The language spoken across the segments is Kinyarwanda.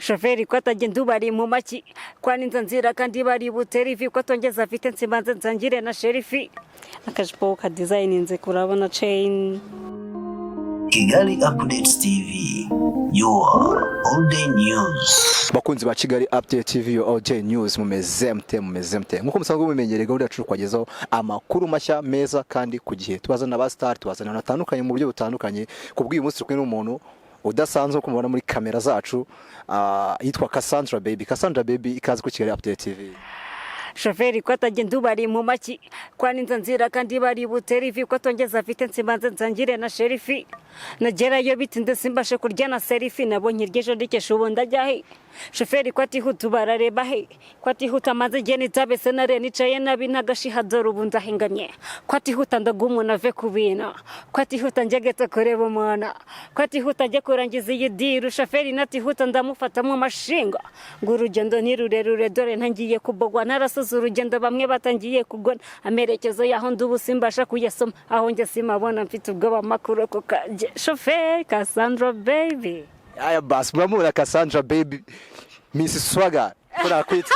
Shoferi ko atagenda ubari mu maki, kwaninza nzira kandi bari butere ivi, ko atongeza afite nsibanze nsangire na sherifi. Akajipo ka designinze, kurabona chain. Kigali Updates TV, your all day news. Bakunzi ba Kigali Update TV, your all day news, mumeze mute? Mumeze mute? Nkuko musanzwe mubimenyereye, gahunda yacu kubagezaho amakuru mashya meza kandi ku gihe. Tubazana ba star, tubazana abantu batandukanye mu buryo butandukanye. Ku bw'uyu munsi turi kumwe n'umuntu udasanzwe kumubona muri kamera zacu, yitwa Cassandra Baby. Cassandra Baby, ikaze ku Kigali Update TV. Shoferi ko atagenda ubari mu maki, kwaninza nzira kandi bari butere ivi, ko atongeza afite nsibanze nsangire na sherifi, nagerayo bitinde simbashe kurya na serifi, nabonye iryo ndikesha ubu ndajya he? Shoferi ko atihuta, barareba he? Ko atihuta, maze igihe nitabe senare, nicaye nabi ntagashiha, dore ubu ndahengamye. Ko atihuta, ndaga umuntu ave ku bintu. Ko atihuta, njye kureba umuntu. Ko atihuta, njye kurangiza iyi deal. Shoferi natihuta, ndamufatamo amashinga ngo urugendo ni rurerure, dore ntangiye kubogwa, narasoza urugendo bamwe batangiye kugona. Amerekezo y'aho ndi ubu simbasha kuyasoma, aho njye simabona, mfite ubwoba amakuru ko kajye. Shoferi Cassandra Baby. Aya basi, muramubona Cassandra Baby, Miss Swagger ko nakwita.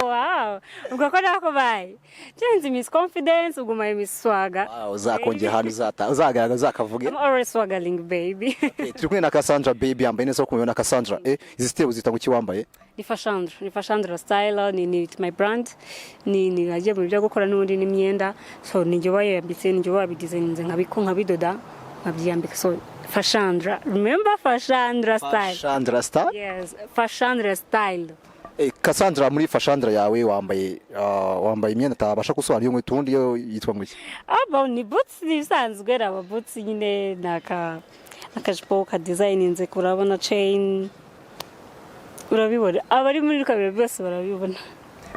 Wow, ubwo ko nakubaye cyenzi Miss Confidence, ugumaye Miss Swagger. Wow, uzakongera ahantu uzata uzagaragaza uzakavuge. I'm always swaggering, baby. Turi kumwe na Cassandra Baby, yambaye neza ko mubibona. Cassandra, izi style uzita ngo iki wambaye? Ni Fashandra, ni Fashandra style, ni my brand, ni nagiye mu byo gukora n'ubundi n'imyenda, so ni njye wayambitse, ni njye wabidesigninze, nkabiko, nkabidoda, nkabyiyambika. So Fashandra, remember, Fashandra style. Fashandra star. Yes, Fashandra style. Cassandra, muri Fashandra yawe wambaye wambaye imyenda atabasha gusobanura. Iyo nkweto ubundi yo yitwa ngo iki? Aba ni boots, ni ibisanzwe, aba boots nyine, ni aka akajipo ka designinze, kurabona chain, urabibona, abari muri kamera bose barabibona.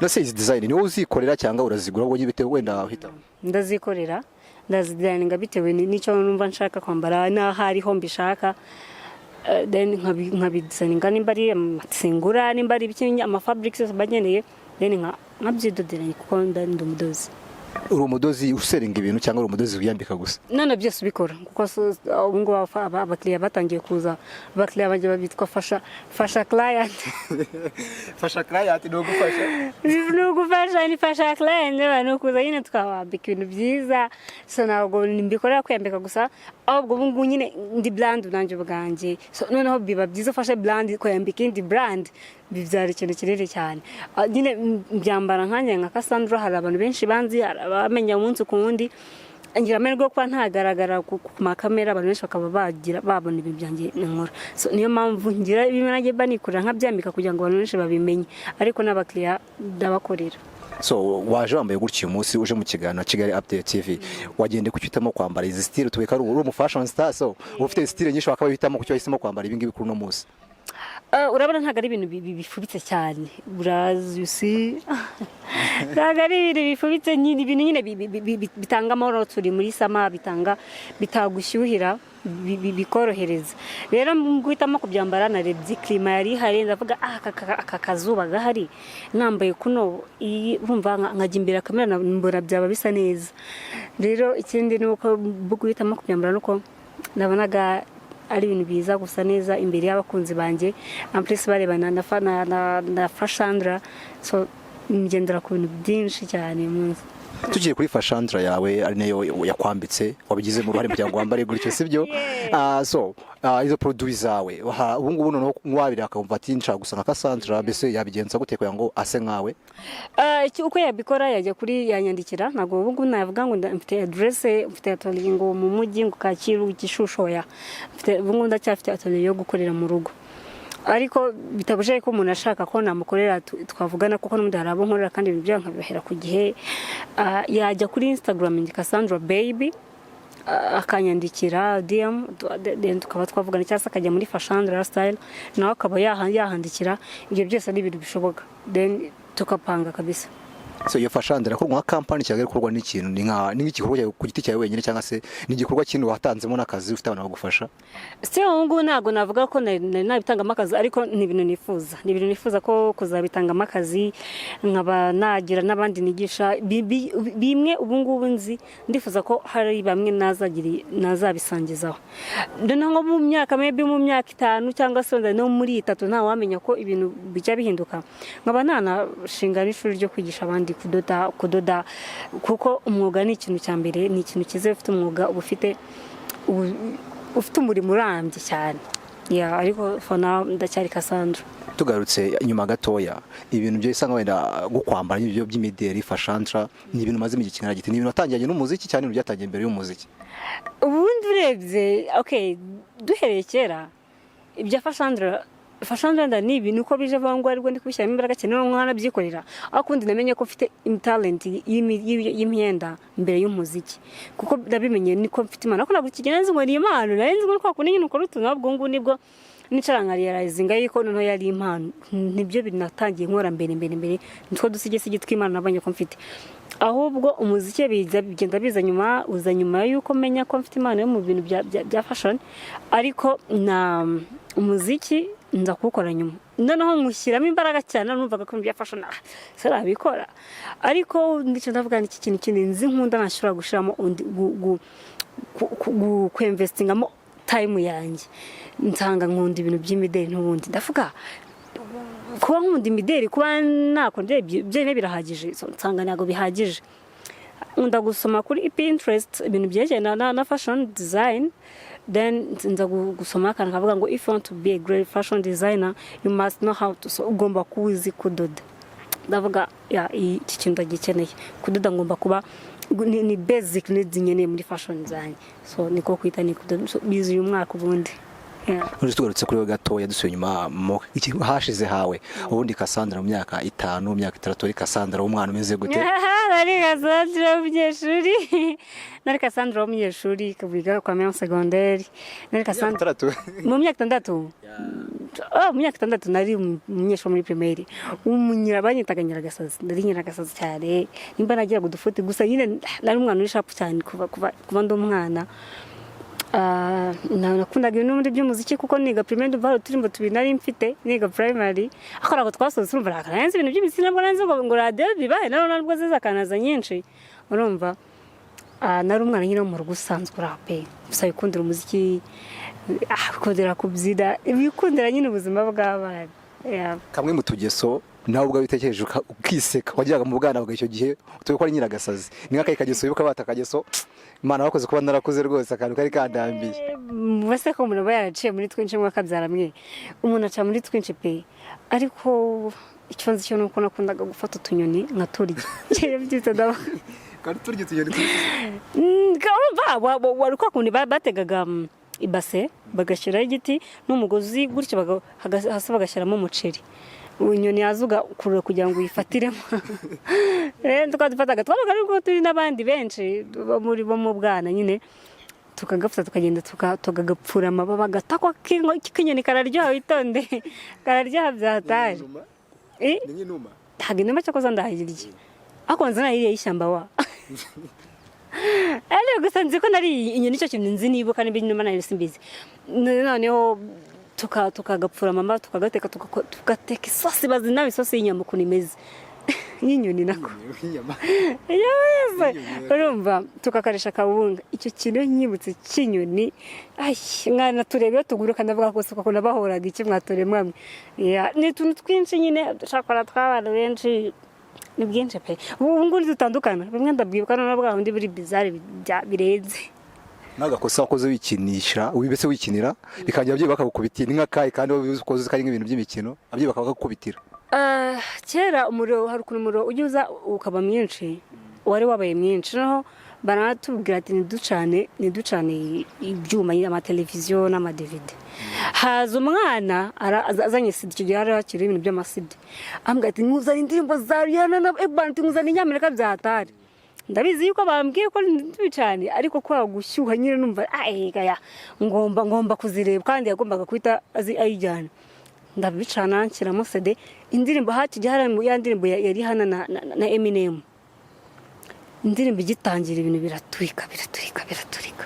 Nose izi design ni wowe uzikorera cyangwa urazigura wowe bitewe wenda uhitamo? Ndazikorera, ndazidesigninga bitewe n'icyo numva nshaka kwambara n'aho ariho mbishaka. Then nkabidesigninga, nimba ari amasingura, nimba ari ibiki, amafabrics yose mba nkeneye, then nkabyidodera kuko ndi umudozi. Uri umudozi usellinga ibintu cyangwa uri umudozi wiyambika gusa? None byose ubikora kuko ubu ngubu abakiriya batangiye kuza, abakiriya bajya bitwa fasha client. Fasha client ni ugufasha. Ni ugufasha, ni fasha client, ni ukuza nyine tukabambika ibintu byiza. So ntabwo mbikorera kwiyambika gusa, ahubwo ubu ngubu nyine ndi brand nanjye ubwanjye. So noneho biba byiza ufashe brand kuyambika indi brand, bibyara ikintu kinini cyane. Nyine mbyambara nkanjye nka Cassandra. Hari abantu benshi banzi, hari abamenya umunsi ku wundi. Ngira amahirwe yo kuba ntagaragara ku makamera, abantu benshi bakaba bagira babona ibintu byanjye nkora. So niyo mpamvu ngira ibintu nanjye mba nikorera nkabyambika kugira ngo abantu benshi babimenye, ariko n'abakiriya ndabakorera. So waje wambaye gutya uyu munsi, uje mu kiganiro Kigali Update TV, wagendeye kuki uhitamo kwambara izi style? Tubeka ari uri umu fashion star, so uba ufite style nyinshi, wakaba uhitamo kuki wahisemo kwambara ibi ngibi kuri uno munsi? Urabona ntabwo ari ibintu bifubitse cyane, urazi, you see, ntabwo ari ibintu bifubitse nyine, ibintu nyine bitanga amahoro. Turi muri summer, bitanga bitagushyuhira, bikorohereza. Rero mu guhitamo kubyambara, narebye climat yari ihari, ndavuga: "Ah, aka kazuba gahari, nambaye kuno iyi, urumva nkajya imbere ya kamera, mbona byaba bisa neza." Rero ikindi ni uko guhitamo kubyambara nuko nabonaga ari ibintu biza gusa neza imbere y'abakunzi banjye, en plus barebana na Fashandra. So ngendera ku bintu byinshi cyane munsi. Tugiye kuri Fashandra yawe, ari nayo yakwambitse, wabigizemo uruhare kugira ngo wambare gutyo, sibyo? Yeah. So izo produit zawe, ubu ngubu noneho wabira akumva ati nshaka gusa nka Cassandra, mbese yabigenza gute kugira ngo ase nkawe? Uko yabikora, yajya kuri, yanyandikira. Ntabwo ubu ngubu navuga ngo mfite adresse, mfite atelier ngo mu mujyi, ngo Kacyiru, Gishushu, oya. Mfite ubu ngubu ndacyafite atelier yo gukorera mu rugo, ariko bitabujije ko umuntu ashaka ko namukorera twavugana, kuko n'ubundi hari abo nkorera kandi ibintu byabo nkabibahera ku gihe. Yajya kuri Instagram ni Cassandra Baby, akanyandikira DM, then tukaba twavugana, cyangwa se akajya muri Fashandra style nawe akaba yahandikira. Ibyo byose ni ibintu bishoboka, then tukapanga kabisa. So iyo fashion irakorwa nka company cyangwa ikorwa n'ikintu, ni nk'igikorwa cyawe ku giti cyawe wenyine, cyangwa se ni igikorwa kindi watanzemo n'akazi, ufite abantu bagufasha? Se ubu ngubu ntabwo navuga ko nari nabitangamo akazi, ariko ni ibintu nifuza ko kuzabitangamo akazi, nkaba nagira n'abandi nigisha. Bimwe ubu ngubu nzi, ndifuza ko hari bamwe nazabisangizaho. Noneho nko mu myaka, maybe mu myaka 5 cyangwa se wenda no muri 3, ntawamenya ko ibintu bijya bihinduka, nkaba nanashinga n'ishuri ryo kwigisha abandi kudoda, kuko umwuga ni ikintu cya mbere, ni ikintu cyiza. Iyo ufite umwuga, uba ufite umurimo urambye cyane. Yeah, ariko for now ndacyari Cassandra. Tugarutse inyuma gatoya, ibintu byo isanga wenda gukwambara n'ibyo by'imideli, fashantra, ni ibintu umaze igihe kingana gite? Ni ibintu watangiranye n'umuziki cyane, ibintu byatangiye mbere y'umuziki? Ubundi urebye, okay, duhereye kera, ibya fashion wenda ni ibintu uko bije vuba ngo aribwo ndi kubishyiramo imbaraga cyane, noneho nkanabyikorera. Ariko ubundi namenye ko mfite talent y'imyenda mbere y'umuziki, kuko nabimenye niko mfite impano, ariko ntabwo kigenda nzi ngo ni impano. Nari nzi ngo ni kwa kundi nyine ukora utuntu, ahubwo ngubu nibwo nicara nkarealizinga yuko noneho yari impano. Nibyo binatangiye nkora mbere mbere mbere, nitwo dusigisigi tw'imana nabonye ko mfite. Ahubwo umuziki bigenda biza nyuma, uza nyuma y'uko menya ko mfite impano yo mu bintu bya fashion. Ariko na umuziki nza kuwukora nyuma, noneho nkushyiramo imbaraga cyane. Numvaga ko ibintu bya fashion, se nabikora, ariko ndicyo ndavuga ni iki kintu kindi nzi nkunda ntashobora gushiramo undi kwinvestingamo time yanjye. Nsanga nkunda ibintu by'imideli. N'ubundi ndavuga kuba nkunda imideli, kuba nakora ibyo byonyine birahagije. So, nsanga ntabwo bihagije. Nkunda gusoma kuri Pinterest ibintu byerekeye na fashion design. Then nza gusoma akantu kavuga ngo "If you want to be a great fashion designer, you must know how to sew." Ugomba kuba uzi kudoda. Ndavuga ya, iki kintu ndagikeneye, kudoda ngomba kuba ni basic needs nkeneye muri fashion zanjye. So niko kwita ni kudoda. So, bizi uyu mwaka ubundi. Yeah. None tugarutse kuri we gatoya, dusubiye inyuma mu iki hashize hawe, ubundi Cassandra mu myaka 5, mu myaka 6, uri Cassandra w'umwana umeze gute? Nari Cassandra w'umunyeshuri, nari Cassandra w'umunyeshuri wiga kwa meilleur secondaire, nari Cassandra 6. Mu myaka 6. Oh, mu myaka 6 nari umunyeshuri muri primaire. Umunyira banyitaga Nyiragasazi, nari Nyiragasazi cyane. Nimba nagiraga udufuti gusa nyine, nari umwana uri sharp cyane kuva ndi umwana. Nakundaga ibintu muri by'umuziki, kuko niga primaire ndumva hari uturimbo tubiri nari mfite niga primary, ariko ntabwo twasohotse. Urumva ntabwo nari nzi ibintu by'imiziki, ntabwo nari nzi ngo radiyo bibaye, nubwo ziza akanaza nyinshi. Urumva, nari umwana nyine wo mu rugo usanzwe uri aho pe, gusa wikundira umuziki, wikundira kubyina, wikundira nyine ubuzima bw'abana. Yeah. Kamwe mu tugeso nawe ubwawe witekereje ukiseka wagiraga mu bwana bwawe icyo gihe, tuzi ko ari Nyiragasazi, ni nk'akahe kageso wibuka bata akageso Imana bakoze kuba narakuze rwose, akantu kari kandambiye? Base ko umuntu aba yaraciye muri twinshi, mwakabyara mwe, umuntu aca muri twinshi pe. Ariko icyo nzi cyo ni uko nakundaga gufata utunyoni nkaturya. Byitse ndavuga Kandi turya utunyoni? Urumva wari kwa kundi bategaga ibase, bagashyiraho igiti n'umugozi gutyo, hasi bagashyiramo umuceri, inyoni yaza ugakurura kugira ngo uyifatiremo. Rero tukadufataga, twabaga ariko turi n'abandi benshi bo mu bwana nyine, tukagafata tukagenda tukagapfura amababa, agatako k'inyoni kararyoha, witonde, kararyoha byataje. Ni nk'inuma? Ntabwo inuma cyakoze ndahirya, ariko nzi nayiriye y'ishyamba wa. Ariko gusa nzi ko nari inyoni, icyo kintu nzi nibuka, niba inuma nayo simbizi. Noneho tukagapfura mama, tukagateka, tugateka isosi. Bazi nawe isosi y'inyama ukuntu imeze, y'inyoni nako. Nk'inyama. Yes! Urumva tukakarisha akawunga. Icyo kintu nyibutse cy'inyoni, ay, mwana tureba iyo tuguruka, ndavuga ko ukuntu bahoraga iki mwaturemwa mwe. Yeah, ni utuntu twinshi nyine dushakora tw'abantu benshi, ni bwinshi pe. Ubu ngubu dutandukana, bimwe ndabwibuka noneho bwa bundi buri bizarre birenze. N'agakosa wakoze wikinisha, mbese wikinira, bikagira ababyeyi bakagukubitira, ni nk'akahe, kandi wowe ukoze kari nk'ibintu by'imikino, ababyeyi bakagukubitira? Kera umuriro, hari ukuntu umuriro ujya uza ukaba mwinshi, wari wabaye mwinshi, noneho baratubwira ati ntiducane ibyuma, amateleviziyo n'amaDVD. Haza umwana azanye CD, icyo gihe hari hakiri ibintu by'amaCD, ambwira ati nkuzana indirimbo za Rihanna na Ebana, nkuzana inyamerika bya hatari. Ndabizi yuko bambwiye ko ntibicane, ariko kwa gushyuha nyine numva ayigaya ngomba kuzireba, kandi yagombaga guhita ayijyana. Ndabicana, nshyiramo CD, indirimbo hakijya hari ya ndirimbo ya Rihanna na Eminem. Indirimbo igitangira, ibintu biraturika, biraturika, biraturika.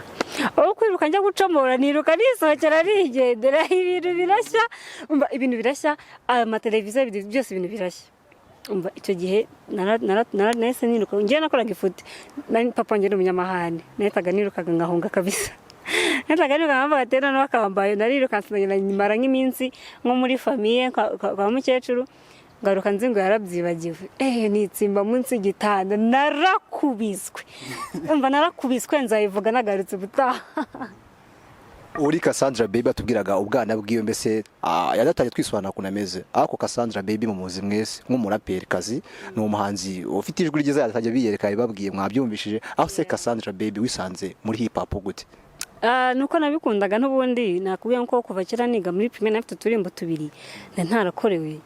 Aho kwiruka njya gucomora, niruka nisohokera, nigendera. Ibintu birashya. Umva, ibintu birashya, amateleviziyo byose, ibintu birashya. Umva, icyo gihe nahise niruka. Njyewe nakoraga ifuti. Papa wanjye ni umunyamahane. Nahitaga nirukaga ngahunga kabisa. Nahitaga niruka nkavuga ati noneho akambaye. Narirukanse, ndagenda, mara nk'iminsi nko muri famille kwa mukecuru, ngaruka nzi ngo yarabyibagiwe. Nitsimba munsi y'igitanda, narakubiswe. Umva, narakubiswe, nzayivuga nagarutse ubutaha. Uri Cassandra Baby atubwiraga ubwana bwiwe, mbese yadatangiye twisobanura ukuntu ameze. Ariko Cassandra Baby mumuzi mwese nk'umuraperi kazi, ni umuhanzi ufite ijwi ryiza, yatangiye biyereka, bibabwiye, mwabyumvishije. Aho se Cassandra Baby wisanze muri hip hop gute? Nuko nabikundaga n'ubundi. Nakubwiye ko kuva kera niga muri primaire nafite uturimbo tubiri ntarakorewe.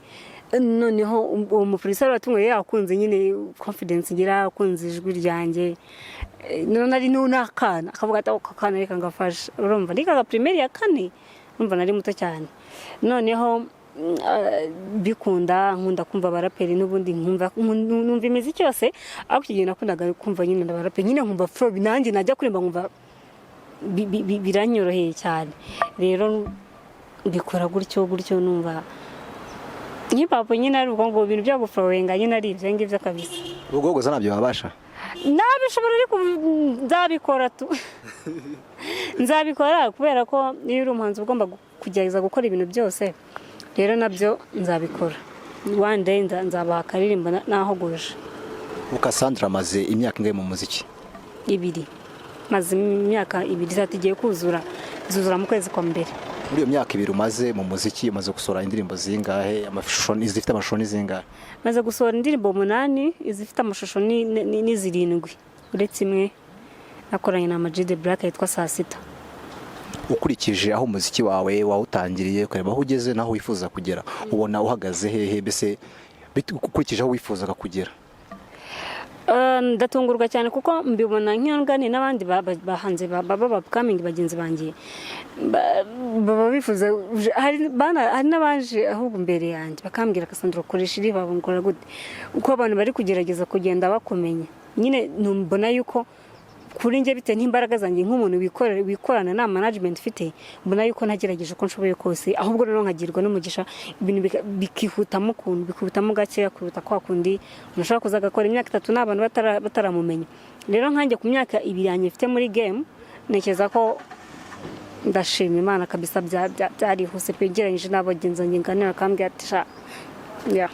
Noneho uwo mupolisi watunguye, yakunze nyine confidence ngira, akunze ijwi ryanjye. None ari n'akana, akavuga ati: "Ako kana reka ngafashe." Urumva, nigaga primaire ya kane, urumva nari muto cyane. Noneho bikunda, nkunda kumva abaraperi n'ubundi, nkumva numva imiziki yose, ariko icyo gihe nakundaga kumva nyine abaraperi nyine, nkumva flow, nanjye najya kuririmba nkumva biranyoroheye cyane. Rero mbikora gutyo gutyo, numva hip hop nyine ari ubwo ngo ibintu byo guflowinga nyine ari ibyo ngibyo kabisa. Ubwo ntabyo babasha. Nabishobora, ariko nzabikora tu, nzabikora, kubera ko iyo uri umuhanzi ugomba kugerageza gukora ibintu byose. Rero nabyo nzabikora one day, nzabaha akaririmbo nahogoje. Ubu Cassandra amaze imyaka ingahe mu muziki? 2. Maze imyaka 2, izaba igiye kuzura, zuzura mu kwezi kwa mbere. Muri iyo myaka 2 umaze mu muziki, umaze gusohora indirimbo zingahe? Amashusho, izifite amashusho ni zingahe? Maze gusohora indirimbo umunani, izifite amashusho ni zirindwi, uretse imwe nakoranye na Ama G The Black yitwa Saa Sita. Ukurikije aho umuziki wawe wawutangiriye, ukareba aho ugeze n'aho wifuza kugera, ubona uhagaze hehe mbese, ukurikije aho wifuzaga kugera? Ndatungurwa cyane kuko mbibona nk'iyo nganiriye n'abandi bahanzi baba upcoming bagenzi banjye, baba bifuza. Hari n'abaje ahubwo imbere yanjye bakambwira: "Cassandra, ukoresha iri baba ngora gute?" Uko abantu bari kugerageza kugenda bakumenya nyine, mbona yuko kuri njye, bitewe n'imbaraga zanjye nk'umuntu wikorera, wikorana, nta management mfite, mbona yuko nagerageje uko nshoboye kose. Ahubwo rero nkagirwa n'umugisha, ibintu bikihutamo ukuntu, bikihutamo gakeya kuruta kwa kundi umuntu ashobora kuza agakora imyaka 3 n'abantu bataramumenya. Rero nkanjye ku myaka 2 yanjye mfite muri game, ntekereza ko ndashima Imana kabisa, byarihuse pe, ugereranyije n'abagenzi banjye nganira bakambwira ati sha yeah.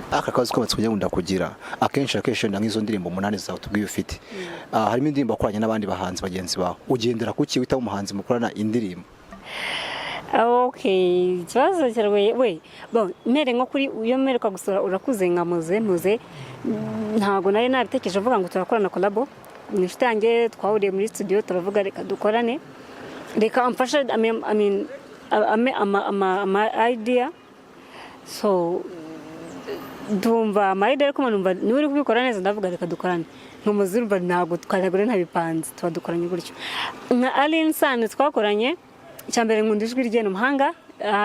Aka kabazo k'amatsiko njya kugira akenshi akenshi, wenda nk'izo ndirimbo umunani zawe tubwiye ufite, harimo indirimbo wakoranye n'abandi bahanzi bagenzi bawe. Ugendera kuki witaba umuhanzi mukorana indirimbo? Okay, ikibazo kiragoye we. Bon, mere nko kuri iyo mperuka gusura Urakuze nkamuze muze, ntabwo nari nabitekereje avuga ngo turakorana collabo. Ni inshuti yanjye, twahuriye muri studio, turavuga reka dukorane, reka amfashe, I mean, ame ama idea. So ndumva ama idea, ariko numva niwe uri kubikora neza, ndavuga reka dukorane. Nkamuzi, urumva ntabwo twanagure ntabipanze, tuba dukoranye gutyo. Nka Alyn Sano twakoranye, icya mbere nkunda ijwi rye, ni umuhanga,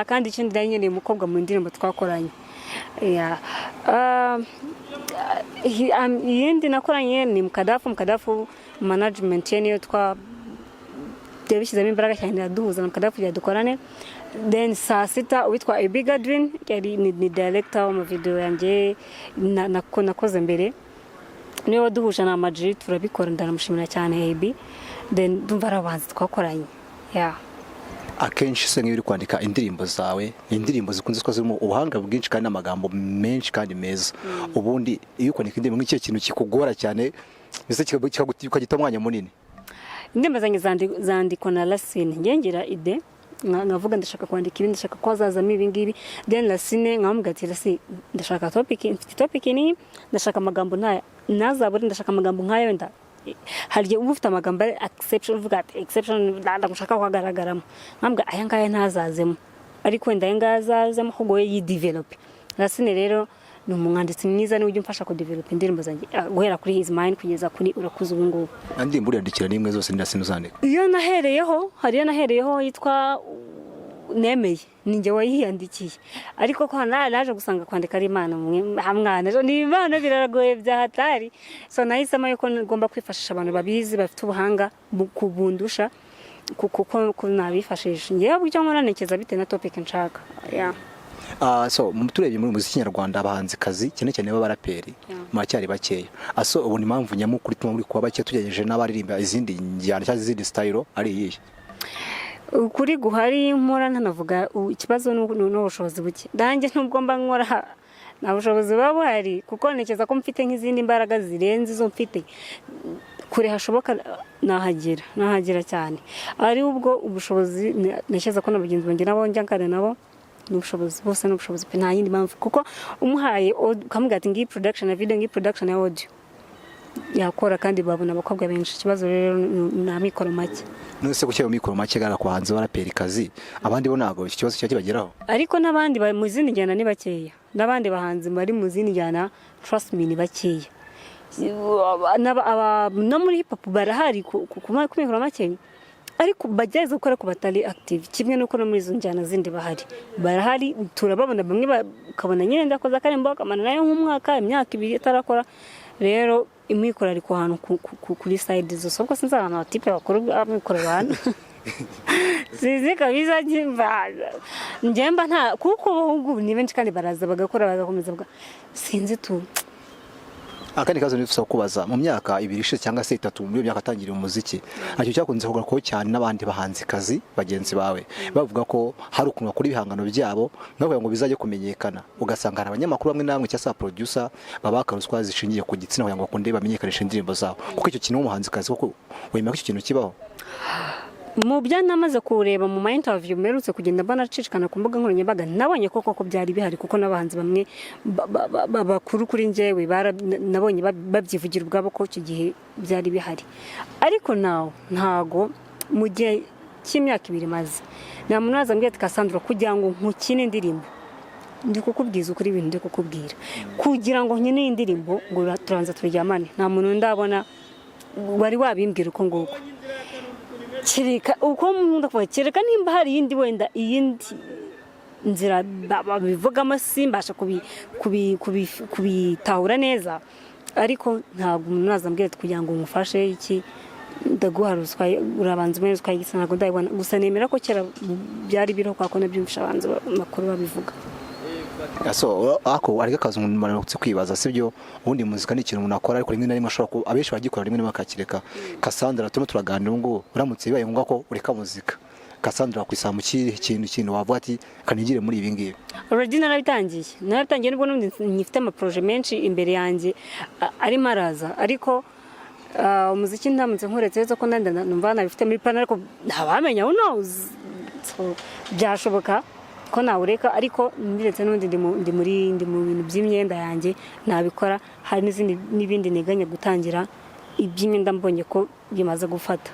kandi ikindi nari nkeneye umukobwa mu ndirimbo twakoranye. Yeah. Iyindi nakoranye ni Mukadafu. Mukadafu management ye niyo twa yabishyizemo imbaraga cyane, iraduhuza na Mukadafu kugira dukorane. Then Saa Sita, uwitwa Abi Gadwin yari ni director wo mu video yanjye nakoze mbere, niwe waduhuje na Ama G turabikora. Ndanamushimira cyane Abi. Then ndumva ari abahanzi twakoranye, yeah. Akenshi se nk'iyo uri kwandika indirimbo zawe, ni indirimbo zikunze kuba zirimo ubuhanga bwinshi kandi n'amagambo menshi kandi meza. Ubundi iyo kwandika indirimbo, nk'ikihe kintu kikugora cyane mbese ukagita umwanya munini? Indirimbo zanjye zandikwa na Racine. Njye ngira idée, nkavuga ndashaka kwandika ibi, ndashaka ko hazazamo ibi ngibi. Then Racine nkamubwira ati: "Racine, ndashaka topic, mfite topic niyi, ndashaka amagambo ntaya ntazabure, ndashaka amagambo nk'ayo." Wenda hari igihe uba ufite amagambo ari exception, uvuga ati exception ndagushaka ko agaragaramo, nkambwira aya ngaya ntazazemo, ariko wenda aya ngaya azazemo, ahubwo we yidevelope. Racine rero ni umwanditsi mwiza, niwe ujya umfasha kudevelopa indirimbo zanjye, guhera kuri His Mind kugeza kuri Urakuze ubu ngubu. Indirimbo uriyandikira n'imwe zose ni Racine uzandika? Iyo nahereyeho, hari iyo nahereyeho yitwa Nemeye ninjye wayiyandikiye, ariko ko naje gusanga kwandika ari impano. Mwana, ni impano, biragoye bya hatari. So nahisemo yuko ngomba kwifashisha abantu babizi, bafite ubuhanga kubundusha, kuko ko nabifashisha. Ngewe icyo nkora ntekereza bitewe na topic nshaka, yeah. So turebye muri muziki nyarwanda, abahanzikazi cyane cyane b'abaraperi muracyari bakeya. So ubona impamvu nyamukuru ituma muri kuba bake tugereranyije n'abaririmba izindi njyana cyangwa izindi style ari iyihe? Ukuri guhari nkora ntanavuga, ikibazo ni ubushobozi buke. Nanjye nubwo mba nkora, nta bushobozi buba buhari, kuko ntekereza ko mfite nk'izindi mbaraga zirenze izo mfite. Kure hashoboka nahagera, nahagera cyane. Ari ubwo ubushobozi, ntekereza ko na bagenzi banjye nabo njya nganira nabo, ni ubushobozi bose, ni ubushobozi pe, nta yindi mpamvu. Kuko umuhaye ukamubwira ati ngiyi production ya video, ngiyi production ya audio, yakora, kandi babona abakobwa benshi. Ikibazo rero ni amikoro make. None se gushyira mu mikoro make gara ku bahanzi b'abaraperikazi, abandi bo ntabwo iki kibazo kiba kibageraho? Ariko n'abandi bari mu zindi njyana ni bakeya, n'abandi bahanzi bari mu zindi njyana, trust me, ni bakeya. No muri hip hop barahari ku mikoro make, ariko bagerageza gukora ku batari active, kimwe n'uko no muri izo njyana zindi bahari, barahari, turababona. Bamwe ukabona nyine ndakoze akarimbo, akamara nayo nk'umwaka, imyaka 2 atarakora. Rero imikoro ari ku hantu kuri side zose. Ubwo sinzi ahantu abatipe bakuru amikoro bana, sizi kabisa. Njyemba nta, kuko abahungu ni benshi kandi baraza bagakora, bagakomeza, sinzi tu. Akandi kabazo nifuza kubaza: mu myaka 2 ishize cyangwa se 3, muri iyo myaka atangiriye umuziki, ntacyo cyakunze kugarukwaho cyane n'abandi bahanzikazi bagenzi bawe, bavuga ko hari ukuntu bakora ibihangano byabo bavuga ngo bizajye kumenyekana, ugasanga hari abanyamakuru bamwe na bamwe cyangwa se producer babaka ruswa zishingiye ku gitsina kugira ngo bakunde bamenyekanishe indirimbo zabo. Kuko icyo kintu, nk'umuhanzikazi koko wemera ko icyo kintu kibaho? Mu byo namaze kureba mu ma interview mperutse kugenda mbona acicikana ku mbuga nkoranyambaga, nabonye ko koko byari bihari, kuko n'abahanzi bamwe bakuru kuri njyewe nabonye babyivugira ubwabo ko icyo gihe byari bihari. Ariko nawe ntago mu gihe cy'imyaka 2 maze, nta muntu waza ambwira ati: "Cassandra, kugira ngo nkukine indirimbo." Ndi kukubwiza ukuri, ibintu ndi kukubwira, kugira ngo nkine iyi ndirimbo ngo turanza turyamane, nta muntu ndabona wari wabimbwira uko nguko. Kereka uko nkunda kuvuga, kereka nimba hari iyindi, wenda iyindi nzira babivugamo, simbasha kubitahura neza. Ariko ntabwo umuntu naza ambwira ati kugira ngo ngufashe iki, ndaguha ruswa, urabanza umwe ruswa y'igitsina, ntabwo ndabibona. Gusa nemera ko kera byari biriho, kwa ko nabyumvisha abahanzi bakuru babivuga. So ako ariko akazi umuntu aramutse kwibaza, sibyo? Ubundi muzika ni ikintu umuntu akora, ariko rimwe na rimwe ashobora kuba abenshi bagikora, rimwe na rimwe bakakireka. Cassandra turimo turaganira ubu ngubu, uramutse bibaye ngombwa ko ureka muzika, Cassandra wakwisanga mu kihe kintu wavuga ati kanigire muri ibi ngibi? Already narabitangiye, narabitangiye, nubwo n'ubundi nkifite amaprojet menshi imbere yanjye arimo araza. Ariko umuziki ndamutse nkuretse, uretse ko nanda numva nabifite muri plan, ariko ntawamenya, who knows? So, byashoboka ko nawureka, ariko ndetse n'ubundi ndi mu bintu by'imyenda yanjye nabikora. Hari n'izindi n'ibindi nteganya gutangira iby'imyenda mbonye ko bimaze gufata,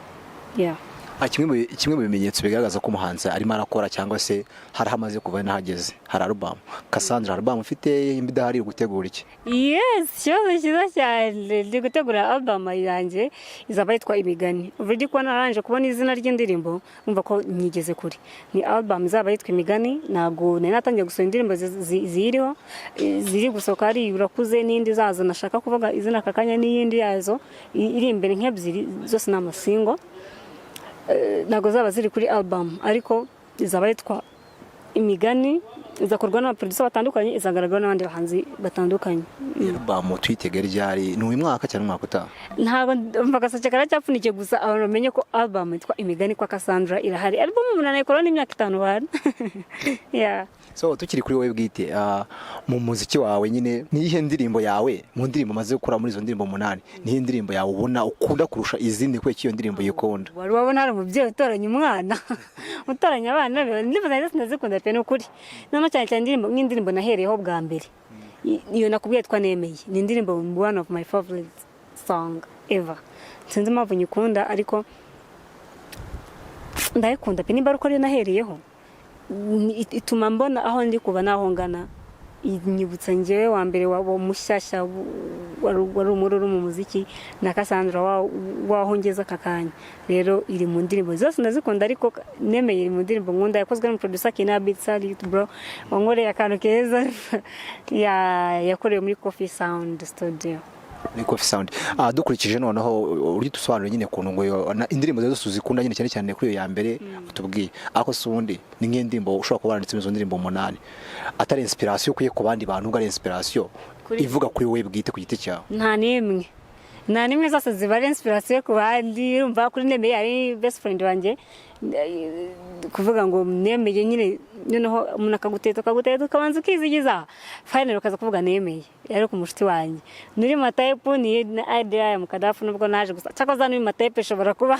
yeah. Kimwe mu bimenyetso bigaragaza ko umuhanzi arimo arakora cyangwa se hari aho amaze kuva n'ahageze, hari album. Cassandra, album ufite idahari, uri gutegura iki? Yes, ikibazo cyiza cyane. Ndi gutegura album yanjye izaba yitwa Imigani. Already kuba narangije kubona izina ry'indirimbo, numva ko nyigeze kure. Ni album izaba yitwa Imigani. Ntabwo nari natangiye gusohora indirimbo ziyiriho, ziri gusohoka, hari Urakuze n'indi zazo nashaka kuvuga izina aka kanya, n'iyindi yazo iri imbere nk'ebyiri, zose ni amasingle. Ntabwo zaba ziri kuri album, ariko izaba yitwa Imigani, izakorwa n'abaproducer batandukanye, izagaragara n'abandi bahanzi batandukanye. Album tuyitege ryari? Ni uyu mwaka cyangwa umwaka utaha? Ntabwo mva, agaseke karacyapfundikiye. Gusa abantu bamenye ko album yitwa Imigani kwa Cassandra irahari. Album umuntu anayikora n'imyaka 5 bana, yeah. So tukiri kuri wowe bwite, mu muziki wawe nyine, ni iyihe ndirimbo yawe, mu ndirimbo umaze gukora, muri izo ndirimbo 8, ni iyihe ndirimbo yawe ubona ukunda kurusha izindi? Kubera ko iyo ndirimbo uyikunda? Wari wabona hari umubyeyi utoranya umwana, utoranya abana be? Indirimbo zanjye zose ndazikunda pe, ni ukuri. Noneho cyane cyane indirimbo, nk'indirimbo nahereyeho bwa mbere, iyo nakubwiye twa Nemeye, ni indirimbo one of my favorite song ever. Sinzi impamvu nyikunda, ariko ndayikunda pe. Nimba ari uko ariyo nahereyeho, ituma mbona aho ndi kuva n'aho ngana. Inyibutsa njyewe wa mbere wa mushyashya wari umururu mu muziki na Cassandra waho ngeze aka kanya. Rero iri mu ndirimbo zose ndazikunda, ariko Nemeye iri mu ndirimbo nkunda, yakozwe n'umuproducer Kina Beat. Salute bro, wankoreye akantu keza. Yakorewe muri Coffee Sound Studio. Muri Coffee Sound. Dukurikije noneho uburyo dusobanura nyine ukuntu ngo indirimbo zose uzikunda nyine, cyane cyane kuri iyo ya mbere utubwiye, ariko si ubundi ni nk'indirimbo ushobora kuba waranditsemo izo ndirimbo umunani atari inspiration ukuye ku bandi bantu, ubwo ari inspiration ivuga kuri wowe bwite ku giti cyawe? Nta n'imwe, nta n'imwe, zose ziba ari inspiration ku bandi. Urumva kuri Nemeye ari best friend wanjye. Kuvuga ngo Nemeye nyine, noneho umuntu akaguteta, akaguteta, ukabanza ukizigiza, final ukaza kuvuga Nemeye. Ariko umushuti wanjye nuri matype ni na idea ya mukadafu, nubwo naje gusa cyakoze nuri matype ishobora kuba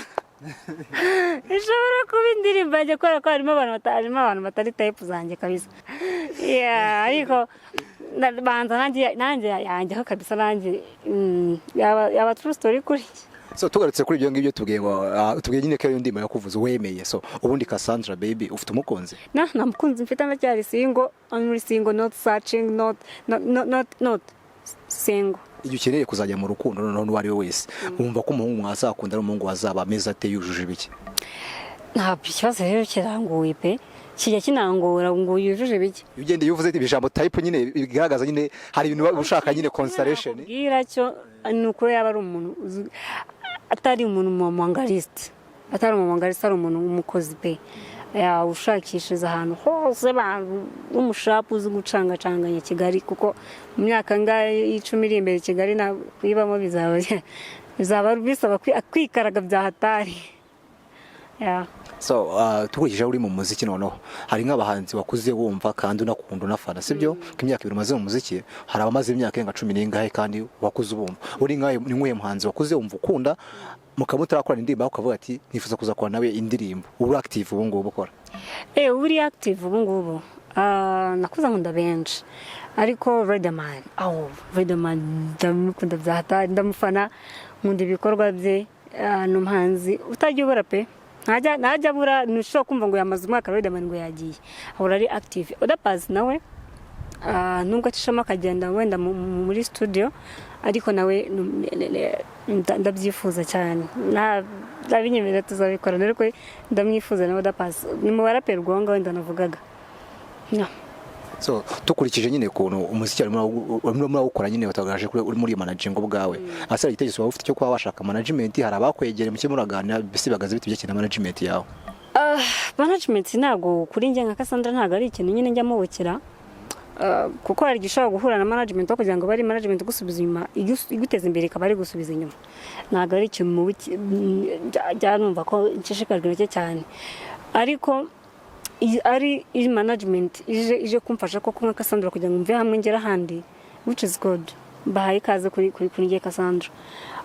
indirimbo yanjye, kubera ko harimo abantu batari type zanjye kabisa. Yeah, ariko banza nanjye yanjyeho kabisa, nanjye yaba true story kuri njye. So tugarutse kuri ibyo ngibyo, tubwiye ngo tubwiye nyine ko iyo ndirimbo yakuvuze wemeye. So ubundi Cassandra Baby, ufite umukunzi? Na nta mukunzi mfite, ndacyari single, I'm muri single, not searching, not not not not, not single. Igihe ukeneye kuzajya mu rukundo noneho n'uwo ari we wese, wumva ko umuhungu mwazakunda ari umuhungu wazaba ameze ate, yujuje ibiki? Ntabwo ikibazo rero kirangoye pe, kijya kinangora ngo yujuje bike. Iyo ugenda, iyo uvuze ijambo type nyine bigaragaza nyine hari ibintu uba ushaka nyine, consideration. Nakubwira cyo ni uko yaba ari umuntu atari umuntu mumangaliste, atari umumangaliste, ari umuntu w'umukozi pe. Ya, ushakishiriza ahantu hose w'umushapu, uzi gucangacanganya Kigali, kuko mu myaka ngahe 10 iri imbere Kigali kuyibamo bizaba bisaba kwikaraga bya hatari. Ya. So dukurikije aho uri mu muziki noneho, hari nk'abahanzi wakuze wumva kandi unakunda unafana, sibyo? Ko imyaka 2 umaze mu muziki, hari abamaze imyaka irenga cumi n'ingahe kandi wakuze ubumva. Uri nkahe, ni nk'uyu muhanzi wakuze wumva ukunda, mukaba mutarakorana indirimbo, ariko ukavuga ati nifuza kuzakorana nawe indirimbo, uri active ubu ngubu ukora? Uri active ubu ngubu. Nakuze nkunda benshi, ariko Riderman, oh, Riderman ndamukunda bya hatari, ndamufana, nkunda ibikorwa bye. Ni umuhanzi utajya ubura pe, ntajya abura. Ntushobora kumva ngo yamaze umwaka Riderman ngo yagiye, ahora ari active. Oda Paccy nawe, nubwo acishamo akagenda wenda muri studio, ariko nawe ndabyifuza cyane. Ndabinyemerera tuzabikorana, ariko ndamwifuza nawe Oda Paccy ni mu baraperi ubwo wenda navugaga. Yeah. So dukurikije nyine ukuntu umuziki urimo murawukora nyine, watagaje kuri uri muri managing ubwawe, ase hari igitekerezo waba ufite cyo kuba washaka management? Hari abakwegereye muke muraganira? Mbese bihagaze bite ibyerekeye na management yawe? Management ntabwo kuri njye nka Cassandra ntabwo ari ikintu nyine njya mubukira. Kuko hari igihe ushobora guhura na management aho kugira ngo bari management igusubiza inyuma, iguteza imbere ikaba ari gusubiza inyuma. Ntabwo ari ikintu njya numva ko nshishikajwe nacyo cyane, ariko ari iyi management ije kumfasha koko nka Cassandra kugira ngo mve hamwe ngere ahandi, which is good, bahaye ikaze kuri njye Cassandra.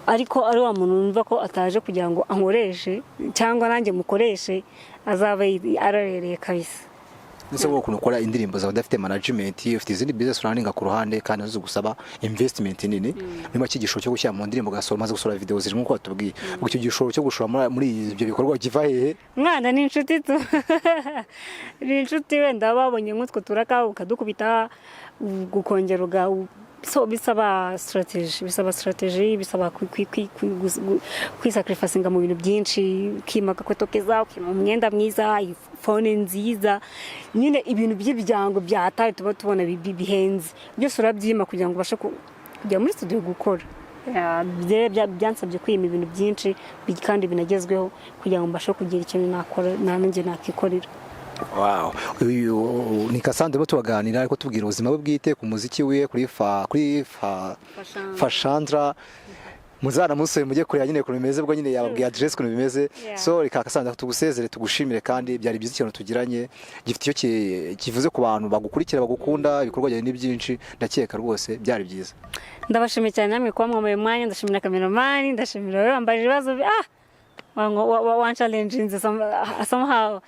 Ariko ari wa muntu wumva ko ataje kugira ngo ankoreshe cyangwa nanjye mukoreshe, azaba ararereye kabisa. Ese wowe ukuntu ukora indirimbo zawe udafite management, ufite izindi business running ku ruhande kandi nazo zigusaba investment nini, muri make igishoro cyo gushyira mu ndirimbo, ugasohora, umaze gusohora video ziri nk'uko watubwiye, ubwo icyo gishoro cyo gushora muri ibyo bikorwa kiva hehe? Mwana, ni inshuti tu, ni inshuti. Wenda babonye nk'utwo turaka ukadukubita, ukongera uga so bisaba strategy, bisaba strategy, bisaba kwisacrificinga mu bintu byinshi, ukima agakweto keza, ukima umwenda mwiza, phone nziza, nyine ibintu by'ibyango bya hatari tuba tubona bihenze byose urabyima kugira ngo ubashe kujya muri studio gukora. Ya, byansabye kwima ibintu byinshi kandi binagezweho kugira ngo mbashe kugira ikintu nakora nanjye nakikorera. Wow. Uyu ni Cassandra turimo tubaganira, ariko tubwira ubuzima bwe bwite ku muziki we, kuri Fashandra. Fashandra. Muzanamusore mujye kureba nyine ukuntu bimeze, ubwo nyine yababwiye address ukuntu bimeze. So reka Cassandra tugusezere, tugushimire, kandi byari byiza ikintu tugiranye gifite icyo kivuze ku bantu bagukurikira, bagukunda, ibikorwa byawe ni byinshi, ndakeka rwose byari byiza. Ndabashimiye cyane namwe kuba mwamuye umwanya, ndashimira kameramani, ndashimira wowe wambaje ibibazo wanchallenginze somehow.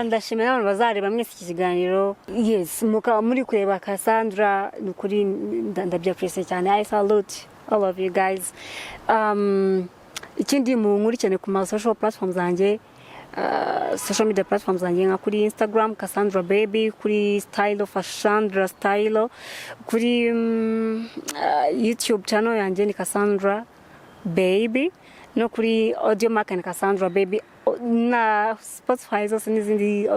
Ndashimira n'abantu bazareba mwese iki kiganiro. Yes, mukaba muri kureba Cassandra, ni ukuri ndabyappreciate cyane. I salute all of you guys. Ikindi munkurikirane ku ma social platforms zanjye. Social media platforms zanjye, nka kuri Instagram Cassandra Baby, kuri Style of Sandra Style, kuri YouTube channel yanjye ni Cassandra Baby, no kuri Audiomack ni Cassandra Baby, na Spotify zose n'izindi,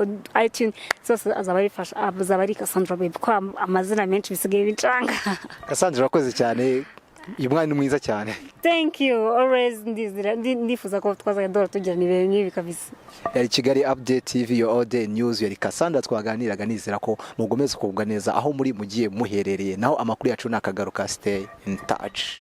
iTunes zose, azaba bifasha, azaba ari Cassandra Baby, ko amazina menshi bisigaye bicanga. Cassandra, urakoze cyane, uyu mwana ni mwiza cyane. Thank you always. Ndifuza ko twazajya duhora tugirana ibihe nk'ibi kabisa. Yari Kigali Update TV, your all day news. Yari Cassandra twaganiraga. Nizera ko mugomeza kugubwa neza aho muri mugiye muherereye. Naho amakuru yacu nakagaruka. Stay in touch.